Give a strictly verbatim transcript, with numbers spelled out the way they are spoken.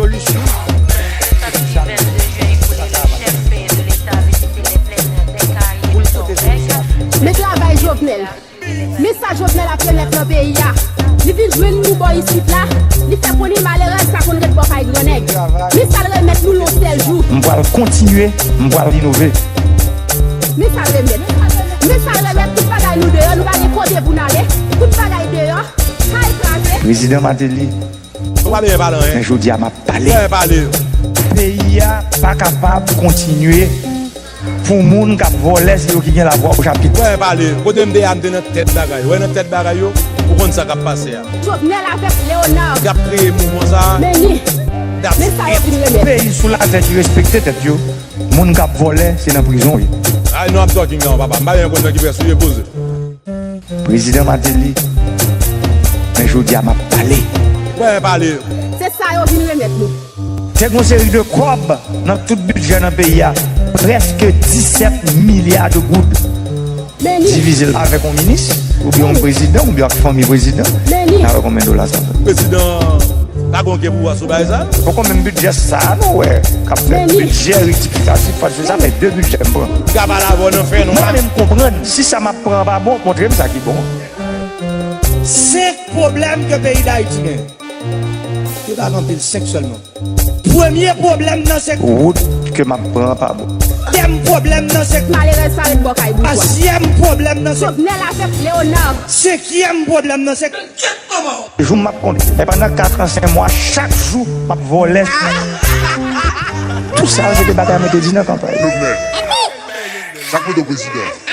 Revolisyon. Pou l pote solisyon. Men travay Jovenel. Men sa Jovenel ap remèt nan peyi a. Li vin jwenn nou bò isit la. Li fè konnen malerèz sa konn ret bò kay grannèg. Men sa l remèt nou yon sèl jou. M pral kontinye, m pral inove. Men sa l remèt. Men sa l remèt, tout bagay nou deyò, nou pa gen kote pou n ale. Tout bagay deyò, kay kraze. Prezidan Martelly, ou pa bezwen pale anyen. Men jodi a m ap pale. Ou pa bezwen pale. Peyi a pa kapab kontinye pou moun k ap vòlè, se yo ki gen lavwa o chapit. Ou pa bezwen pale. Kote m te ye a, m te nan tèt bagay. Ou wè nan tèt bagay yo, ou konn sa k ap pase a. Jovenel avèk Léonard. Y ap kreye mouvman sa a. Men li. Men sa yo vin remèt. Peyi sou latè ki respekte tèt yo, moun k ap vòlè, se nan prizon yo ye. Ay, nou ap talking now, papa. M pa bezwen konn nan ki pwès ou ye, poze. Prezidan Martelly, men jodi a m ap pale. Ou pa bezwen pale. Se sa yo vin remèt nou. Te gen yon seri de kòb nan tout bidjè nan peyi a, prèske disèt milya de goud. Men li. Divize l avèk yon minis, oubyen yon prezidan, oubyen ak fanmi prezidan. Men li. N a wè konbyen dola sa fè. Prezidan pa gen okenn pouvwa sou bagay sa. Poko menm bidjè sa a nou wè k ap fèt. Men li. Bidjè rektifikatif, fòk se sa, men de bidjè m pran. M ka pale avè w nan fè non. M pa menm konprann. Si sa m ap pran an pa bon, montre m sa ki bon. Senk pwoblèm ke peyi Dayiti gen. Yo pa gen anpil, senk sèlman. Premye pwoblèm nan se wout ke m ap pran pa bon. Dezyèm pwoblèm nan se malerèz pa ret bò kay boujwa. Katriyèm pwoblèm nan se Jovenel avèk Léonard. Senkyèm pwoblèm nan se jou m ap konte. E pandan kat an, senk mwa, chak jou m ap vòlè. Tout sa yo se te bagay mwen te di nan kanpay. Jovenel, sa k mete w prezidan?